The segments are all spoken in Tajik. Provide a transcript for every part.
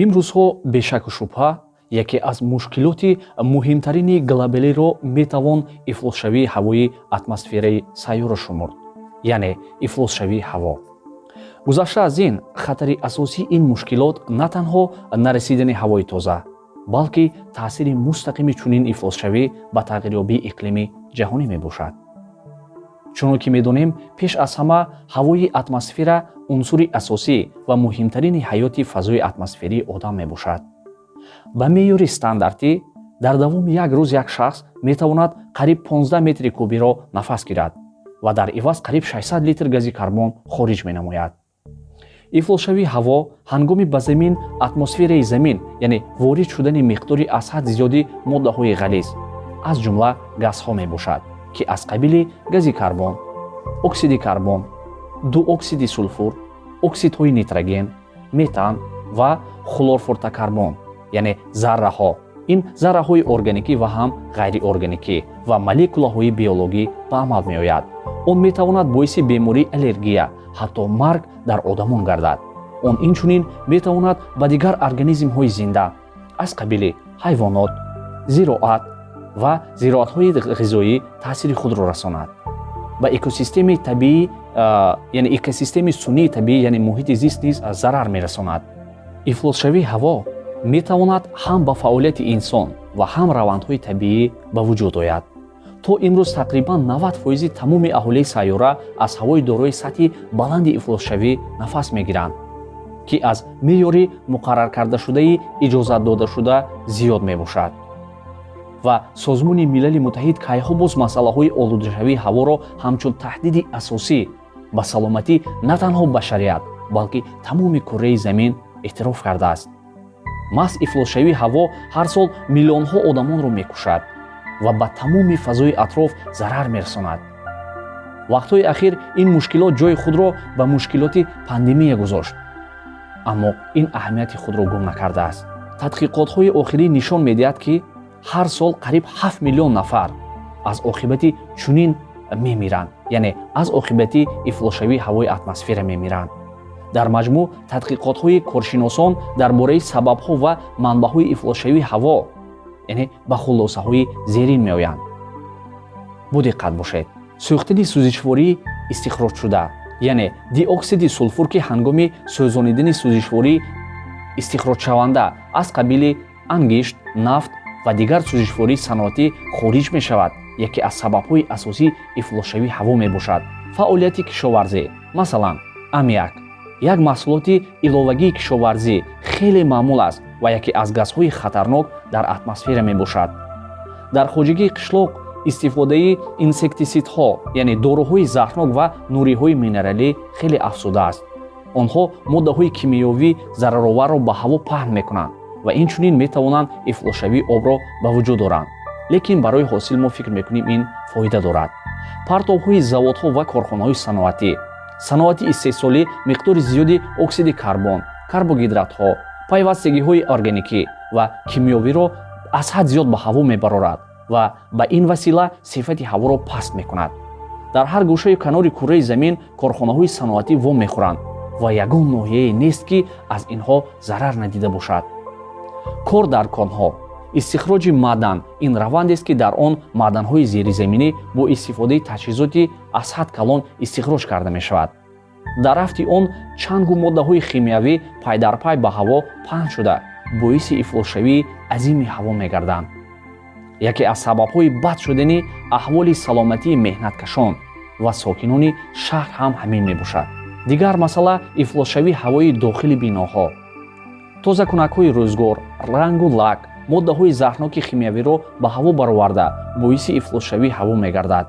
Имрӯзҳо бешаку шубҳа яке аз мушкилоти муҳимтарини глобалиро метавон ифлосшавии ҳавои атмосфераи сайёра шумурд, яъне ифлосшавии ҳаво. Гузашта аз ин, хатари асосии ин мушкилот на танҳо нарасидани ҳавои тоза, балки таъсири мустақими чунин ифлосшавӣ ба тағйирёбии иқлими ҷаҳонӣ мебошад. Чунон ки медонем, пеш аз ҳама ҳавои атмосфера унсури асосӣ ва муҳимтарини ҳаёти фазои атмосферии одам мебошад. Ба меъёри стандартӣ, дар давоми як рӯз як шахс метавонад қариб 15 метри кубиро нафас гирад ва дар иваз қариб 600 литр гази карбон хориҷ менамояд. Ифлосшавии ҳаво ҳангоми ба замин, атмосфераи замин, яъне ворид шудани миқдори аз ҳад зиёди моддаҳои ғализ, аз ҷумла газҳо мебошад, ки аз қабили гази карбон, оксиди карбон, дуоксиди сулфур, оксидҳои нитроген, метан ва хлорфторкарбон, яъне зарраҳо, ин зарраҳои органикӣ ва ҳам ғайриорганикӣ ва молекулаҳои биологӣ ба амал меояд. Он метавонад боиси бемории аллергия, ҳатто марг дар одамон гардад. Он инчунин метавонад ба дигар организмҳои зинда, аз қабили ҳайвонот, зироат ва зироатҳои ғизоӣ таъсири худро расонад, ба экосистемаи табиӣ, яъне экосистемаи сунъии табиӣ, яъне муҳити зист низ зарар мерасонад. Ифлосшавии ҳаво метавонад ҳам ба фаъолияти инсон ва ҳам равандҳои табиӣ ба вуҷуд ояд. То имрӯз тақрибан 90 фоизи тамоми аҳолии сайёра аз ҳавои дорои сатҳи баланди ифлосшавӣ нафас мегиранд, ки аз меъёри муқарраркардашудаи иҷозатдодашуда зиёд мебошад. Ва Созмони Милали Муттаҳид кайҳо боз масъалаҳои олудашавии ҳаворо ҳамчун таҳдиди асосӣ ба саломатӣ на танҳо башарият, балки тамоми курраи замин эътироф кардааст. Маҳз ифлосшавии ҳаво ҳар сол миллионҳо одамонро мекушад ва ба тамоми фазои атроф зарар мерасонад. Вақтҳои ахир ин мушкилот ҷои худро ба мушкилоти пандемия гузошт, аммо ин аҳамияти худро гум накардааст. Тадқиқотҳои охирӣ нишон медиҳад, ки ҳар сол қариб 7 миллион нафар аз оқибати чунин мемиранд, яъне аз оқибати ифлосшавии ҳавои атмосфера мемиранд. Дар маҷмӯъ, тадқиқотҳои коршиносон дар бораи сабабҳо ва манбаъҳои ифлосшавии ҳаво, яъне ба хулосаҳои зерин меоянд. Бодиққат бошед: сӯхтани сӯзишвории истихроҷшуда, яъне диоксиди сулфур, ки ҳангоми сӯзонидани сӯзишвории истихроҷшаванда аз қабили ангишт, нафт ва дигар сӯзишвории саноатӣ хориҷ мешавад, яке аз сабабҳои асосии ифлосшавии ҳаво мебошад. Фаъолияти кишоварзӣ, масалан, аммиак, як маҳсулоти иловагии кишоварзӣ, хеле маъмул аст ва яке аз газҳои хатарнок дар атмосфера мебошад. Дар хоҷагии қишлоқ истифодаи инсектисидҳо, яъне доруҳои заҳрнок ва нуриҳои минералӣ хеле афзудааст. Онҳо моддаҳои кимиёвӣ зарароварро ба ҳаво паҳн мекунанд ва инчунин метавонанд ифлосшавии обро ба вуҷуд оранд, лекин барои ҳосил мо фикр мекунем, ин фоида дорад. Партовҳои заводҳо ва корхонаҳои саноати истеҳсолӣ миқдори зиёди оксиди карбон, карбогидратҳо, пайвастагиҳои органикӣ ва кимиёвиро аз ҳад зиёд ба ҳаво мебарорад ва ба ин васила сифати ҳаворо паст мекунад. Дар ҳар гӯшаю канори курраи замин корхонаҳои саноатӣ вом мехӯранд ва ягон ноҳияе нест, ки аз инҳо зарар надида бошад. Кор дар конҳо, истихроҷи маъдан ин равандест, ки дар он маъданҳои зеризаминӣ бо истифодаи таҷҳизоти аз ҳад калон истихроҷ карда мешавад. Дар рафти он чангу моддаҳои химиявӣ пайдарпай ба ҳаво паҳн шуда, боиси ифлосшавии азими ҳаво мегарданд. Яке аз сабабҳои бад шудани аҳволи саломатии меҳнаткашон ва сокинони шаҳр ҳам ҳамин мебошад. Дигар масъала — ифлосшавии ҳавои дохили биноҳо. Тозакунакҳои рӯзгор, рангу лак моддаҳои заҳрноки химиявиро ба ҳаво бароварда, боиси ифлосшавии ҳаво мегардад.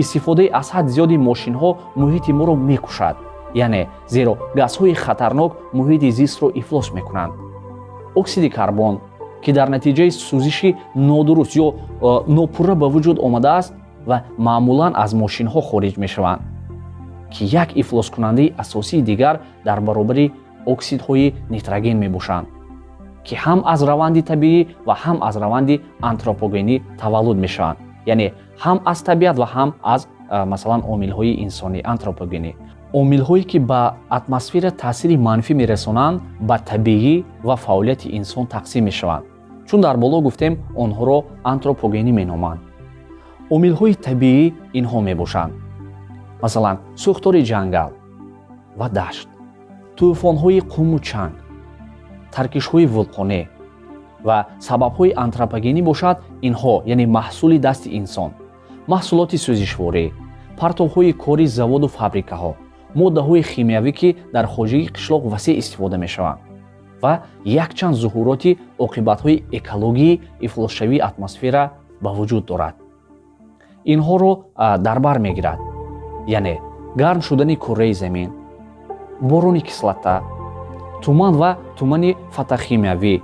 Истифодаи аз ҳад зиёди мошинҳо муҳити моро мекушад, яъне зеро газҳои хатарнок муҳити зистро ифлос мекунанд. Оксиди карбон, ки дар натиҷаи сӯзиши нодуруст ё нопурра ба вуҷуд омадааст ва маъмулан аз мошинҳо хориҷ мешаванд, ки як ифлоскунандаи асосии дигар дар баробари оксидҳои нитроген мебошанд, ки ҳам аз раванди табиӣ ва ҳам аз раванди антропогенӣ таваллуд мешаванд, яъне ҳам аз табиат ва ҳам аз, масалан, омилҳои инсонӣ, антропогенӣ. Омилҳое, ки ба атмосфера таъсири манфӣ мерасонанд, ба табиӣ ва фаъолияти инсон тақсим мешаванд. Чун дар боло гуфтем, онҳоро антропогенӣ меноманд. Омилҳои табиӣ инҳо мебошанд: масалан, сӯхтори ҷангал ва дашт, тӯфонҳои қуму чанг, таркишҳои вулқонӣ. Ва сабабҳои антропогенӣ бошад инҳо, яъне маҳсули дасти инсон: маҳсулоти сӯзишворӣ, партовҳои кори заводу фабрикаҳо, моддаҳои химиявӣ, ки дар хоҷагии қишлоқ васеъ истифода мешаванд, ва якчанд зуҳуроти оқибатҳои экологии ифлосшавии атмосфера ба вуҷуд дорад, инҳоро дар бар мегирад, яъне гарм шудани курраи замин, борони кислота, туман ва тумани фотохимиявӣ,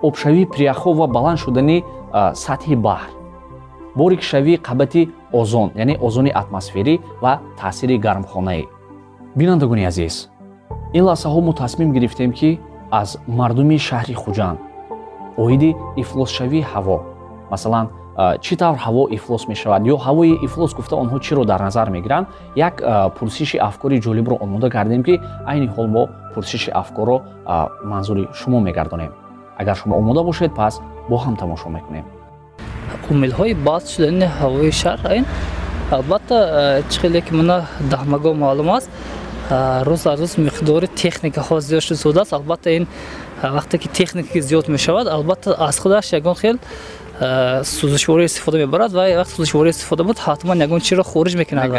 обшавии пиряхҳо ва баланд шудани сатҳи баҳр, борикшавии қабати озон, яъне озони атмосферӣ, ва таъсири гармхонаӣ. Бинандагони азиз, ин лаҳзаҳо мо тасмим гирифтем, ки аз мардуми шаҳри Хуҷанд оиди ифлосшавии ҳаво, масалан, чӣ тавр ҳаво ифлос мешавад ё ҳавои ифлос гуфта онҳо чиро дар назар мегиранд, як пурсиши афкори ҷолибро омода кардем, ки айни ҳол мо пурсиши афкорро манзури шумо мегардонем. Агар шумо омода бошед, пас бо ҳам тамошо мекунем. Омилҳои бад шудани ҳавои шаҳр ин, албатта, чӣ хеле ки мана даҳмаго маълум аст, рӯз аз рӯз миқдори техникаҳо зиёд шудааст. Албатта, ин вақте ки техника зиёд мешавад, албатта, аз худаш ягон хел сӯзишворӣ истифода мебарад ва вақте сӯзишворӣ истифода буд, ҳатман ягон чиро хориҷ мекунад,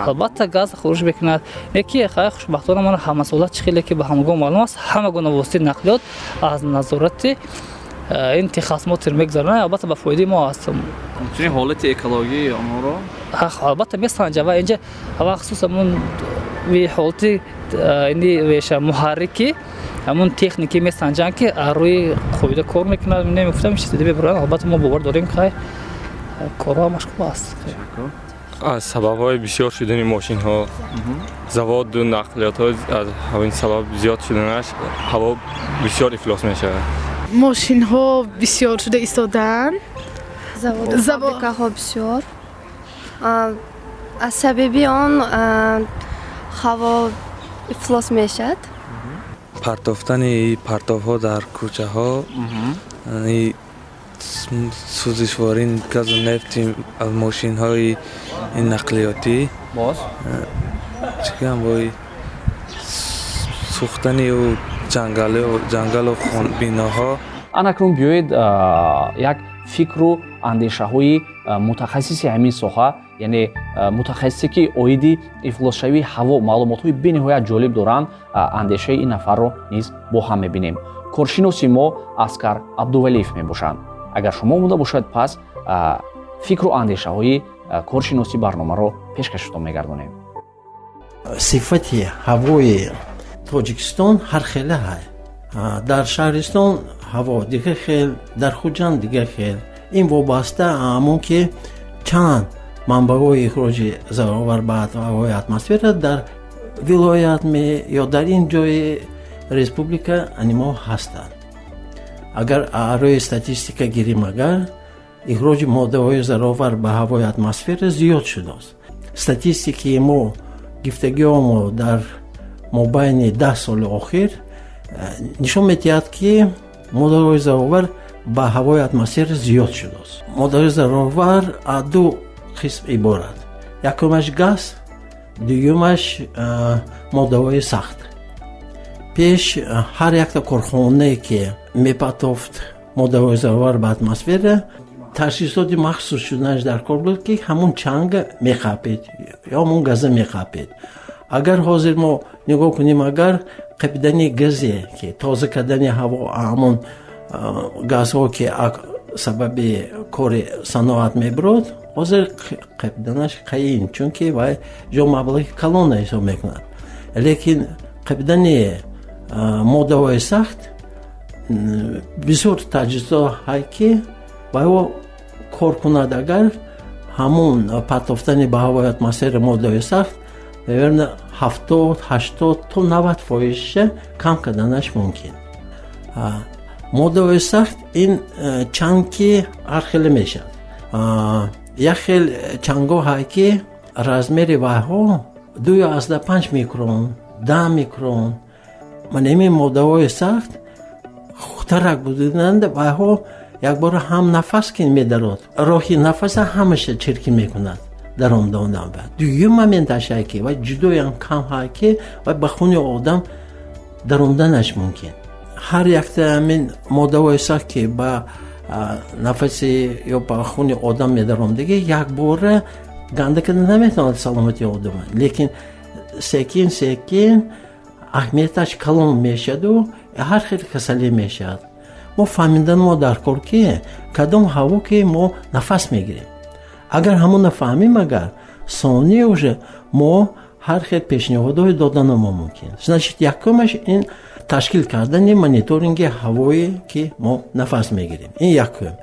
албатта, газ хориҷ мекунад. Не ки хушбахтона мана ҳамасола, чӣ хеле ки ба ҳамагон маълум аст, ҳама гуна воситаи нақлиёт аз назорати ин техосмотр мегузаронад, албатта, ба фоидаи мо аст. Чунин ҳолати экологии онҳоро? Албатта, месанҷа ва инҷа ва хусусан ҳолати ини веша муҳаррики ҳамун техники месанҷанд, ки рӯи қоида кор мекунад, намегуфтам, чиз мебаранд. Албатта, мо бовар дорем, ки корҳо ҳамаш хуб аст. Аз сабабҳои бисёр шудани мошинҳо, заводу нақлиётҳо, аз ҳамин сабаб зиёд шуданаш ҳаво бисёр ифлос мешавад. Мошинҳо бисёр шуда истодаанд. Заводу фабрикаҳо бисёр, аз сабаби он ҳаво ифлос мешавад. Партофтани партовҳо дар кӯчаҳо, сӯзишворӣ, газу нефти аз мошинҳои нақлиётӣ. Боз? Чигам, бой сӯхтани ҷангалу биноҳо. Анакнун биёед, як фикру андешаҳои мутахассиси ҳамин соҳа, яъне мутахассисе, ки оиди ифлосшавии ҳаво маълумотҳои бениҳоят ҷолиб доранд, андешаи ин нафарро низ бо ҳам мебинем. Коршиноси мо Аскар Абдувалиев мебошанд. Агар шумо омода бошед, пас фикру андешаҳои коршиноси барномаро пешкашатон мегардонем. Сифати ҳавои Тоҷикистон ҳар хела ҳай. Дар шаҳристон ҳаво дигар хел, дар Хуҷанд дигар хел. Ин вобаста ҳамон ки чанд манбаъҳои ихроҷи зараровар ба ҳавои атмосфера дар вилоят ё дар ин ҷои республика мо ҳастанд. Агар рӯи статистика гирим, агар ихроҷи моддаҳои зараровар ба ҳавои атмосфера зиёд шудааст. Статистикаи мо, гифтагиҳомо дар мобайни 10 соли охир нишон медиҳад, ки моддаҳои зараровар ба ҳавои атмосфера зиёд шудааст. Моддаҳои зараровар аз ду қисм иборат: якумаш газ, дуюмаш моддаҳои сахт. Пеш ҳар якта корхонае, ки мепатофт моддаҳои зараровар ба атмосфера, таҷҳизоти махсус шуданаш дар кор буд, ки ҳамун чанга меқапид ё ҳамун газа меқапид. Агар ҳозир мо нигоҳ кунем, агар қапидани газе, ки тоза кардани ҳаво, ҳамон газҳо, ки сабаби кори саноат мебурод, ҳозир қапиданаш қаин, чунки вай ҷо маблағи калона ҳисоб мекунад. Лекин қапидани моддаҳои сахт бисёр таҷҳизот ҳай, ки вайо кор кунад. Агар ҳамун партофтани ба ҳавои атмосфера моддаҳои сахт, наверно, 70, 80 то 90 фоизша кам карданаш мумкин. Моддаҳои сахт ин чанг, ки ҳар хеле мешавад. Як хел чангҳо ҳай, ки размери вайҳо 2,5 микрон, 10 микрон. Мана ҳамин моддаҳои сахт хурдтарак буданд, вайҳо якбора ҳам нафас ки медарод, роҳи нафаса ҳамаша чиркин мекунад даромадондан. Дуюм моменташе ки вай ҷудоям кам ҳа, ки вай ба хуни одам даромаданаш мумкин. Ҳар якта ҳамин моддаҳои сахт, ки ба нафаси ё ба хуни одам медаромдагӣ, якбора ганда карда наметавонад саломатии одама, лекин секин секин аҳамияташ калон мешаду ҳар хел касалӣ мешавад. Мо фаҳмидан мо дар кор, ки кадом ҳаво ки мо нафас мегирем. Агар ҳамон нафаҳмем, агар сония уже мо ҳар хел пешниҳодҳое додану мо мумкин. Значит, якумаш ин ташкил кардани мониторинги ҳавое ки мо нафас мегирем, ин якум.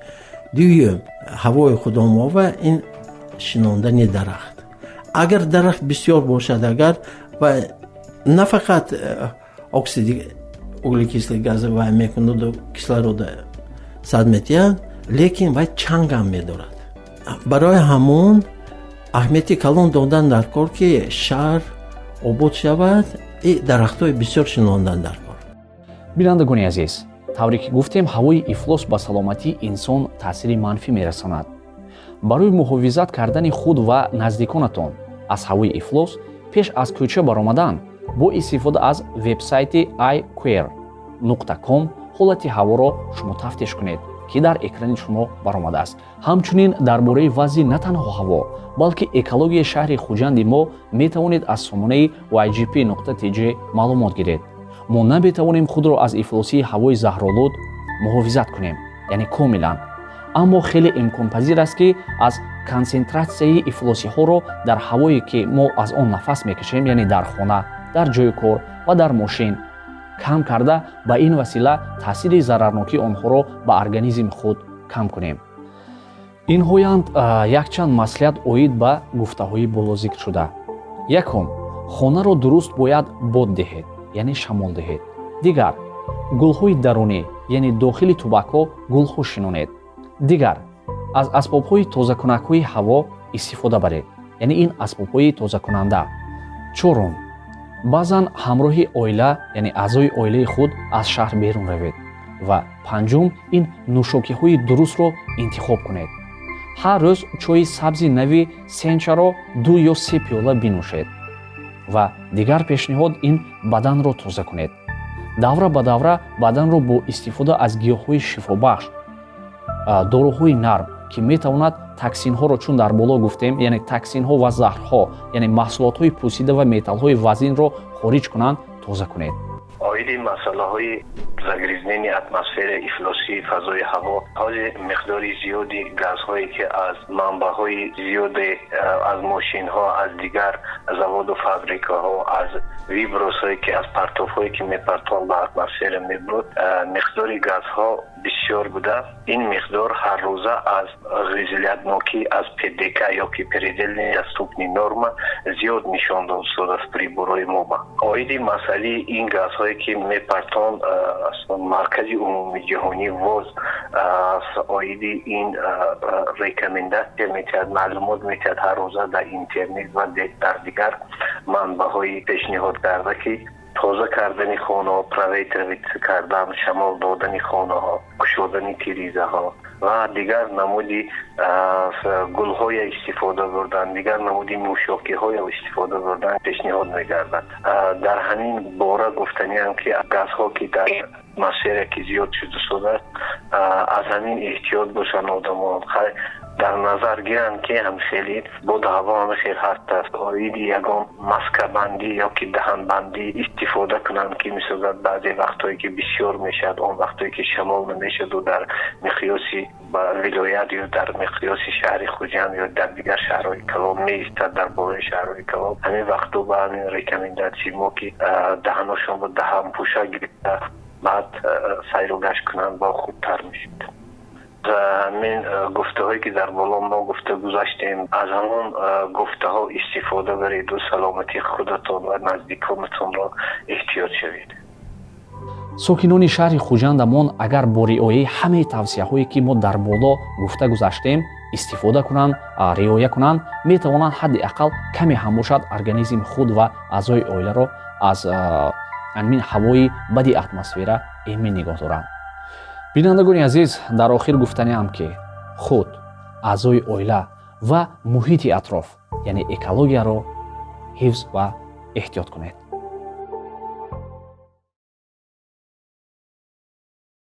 Дуюм, ҳавои худомова ин шинондани дарахт. Агар дарахт бисёр бошад, агар ва на фақат оксиди углекислый газа вай мекунаду кислорода сад метиҳад, лекин вай чангам медорад. Барои ҳамон аҳамияти калон додан дар кор, ки шаҳр обод шавад и дарахтҳои бисёр шинондан дар кор. Бинандагони азиз, тавре ки гуфтем, ҳавои ифлос ба саломатии инсон таъсири манфӣ мерасонад. Барои муҳофизат кардани худ ва наздиконатон аз ҳавои ифлос, пеш аз кӯча баромадан бо истифода аз вебсайти iqr.com ҳолати ҳаворо шумо тафтиш кунед, ки дар экрани шумо баромадааст. Ҳамчунин дар бораи вазъи на танҳо ҳаво, балки экологияи шаҳри Хуҷанди мо метавонед аз сомонаи ygp.tj маълумот гиред. Мо наметавонем худро аз ифлосии ҳавои заҳролуд муҳофизат кунем, яъне комилан, аммо хеле имконпазир аст, ки аз консентратсияи ифлосиҳоро дар ҳавое, ки мо аз он нафас мекашем, яъне дар хона, дар ҷойи кор ва дар мошин, кам карда, ба ин васила таъсири зарарнокии онҳоро ба организми худ кам кунем. Инҳоянд якчанд маслиҳат оид ба гуфтаҳои болозикршуда. Якум, хонаро дуруст бояд бод диҳед, яъне шамол диҳед. Дигар, гулҳои дарунӣ, яъне дохили тубакҳо гулҳо шинонед. Дигар, аз асбобҳои тозакунакҳои ҳаво истифода баред, яъне ин асбобҳои тозакунанда. Чорум, баъзан ҳамроҳи оила, яъне аъзои оилаи худ, аз шаҳр берун равед. Ва панҷум, ин нӯшокиҳои дурустро интихоб кунед. Ҳар рӯз чойи сабзи нави сенчаро ду ё се пиёла бинӯшед. Ва дигар пешниҳод ин баданро тоза кунед. Давра ба давра баданро бо истифода аз гиёҳҳои шифобахш, доруҳои нарм, ки метавонад токсинҳоро, чун дар боло гуфтем, яъне токсинҳо ва заҳрҳо, яъне маҳсулотҳои пӯсида ва металлҳои вазинро хориҷ кунанд, тоза кунед. Оиди масъалаҳои загрязнение атмосфера, ифлосии фазои ҳаво, ҳоли миқдори зиёди газҳое, ки аз манбаъҳои зиёде, аз мошинҳо, аз дигар заводу фабрикаҳо, аз выбросҳое, ки аз партовҳое, ки мепартон, ба атмосфера мебурд, миқдори газҳо бисёр буда, ин миқдор ҳаррӯза аз ғизолиятнокӣ, аз ПДК ё ки предельный доступный норма зиёд нишон додааст приборҳои мо. Оиди масъалаи ин газҳое, ки мепартон, Маркази умумии ҷаҳонӣ ВОЗ оиди ин рекомендация метиҳад, маълумот метиҳад ҳаррӯза дар интернет ва дар дигар манбаъҳои пешниҳод карда, ки тоза кардани хонаҳо, проветривать кардан, шамол додани хонаҳо, кушодани тирезаҳо ва дигар намуди гулҳоя истифода бурдан, дигар намуди нӯшокиҳоя истифода бурдан пешниҳод мегардад. Дар ҳамин бора гуфтаниам, ки газҳо, ки дар атмосфера ки зиёд шуда истодааст, аз ҳамин эҳтиёт бошанд одамон, дар назар гиранд, ки ҳамхели боду ҳаво ҳамахел ҳаст аст. Оиди ягон маскабандӣ ё ки даҳанбандӣ истифода кунанд, ки мисолан баъзе вақтҳое, ки бисёр мешавад, он вақтҳое, ки шамол намешаду дар миқёси вилоят ё дар миқёси шаҳри Хуҷанд ё дар дигар шаҳрҳои калон меистад, дар болои шаҳрҳои калон, ҳамин вақту ба ҳамин рекомендация мо, ки даҳаношонро даҳанпӯша гирифта, баъд сайру гашт кунанд, бо хубтар мешуд. Ҳамин гуфтаҳое, ки дар боло мо гуфта гузаштем, аз ҳамон гуфтаҳо истифода бареду саломатии худатон ва наздиконатонро эҳтиёт шавед. Сокинони шаҳри Хуҷандамон, агар бо риояи ҳамаи тавсияҳое, ки мо дар боло гуфта гузаштем. Истифода кунанд, риоя кунанд, метавонанд ҳадди ақал каме ҳам бошад организми худ ва аъзои оиларо аз ҳамин ҳавои бади атмосфера эмин нигоҳ доранд. Бинандагони азиз, дар охир гуфтаниам, ки худ, аъзои оила ва муҳити атроф, яъне экологияро ҳифз ва эҳтиёт кунед.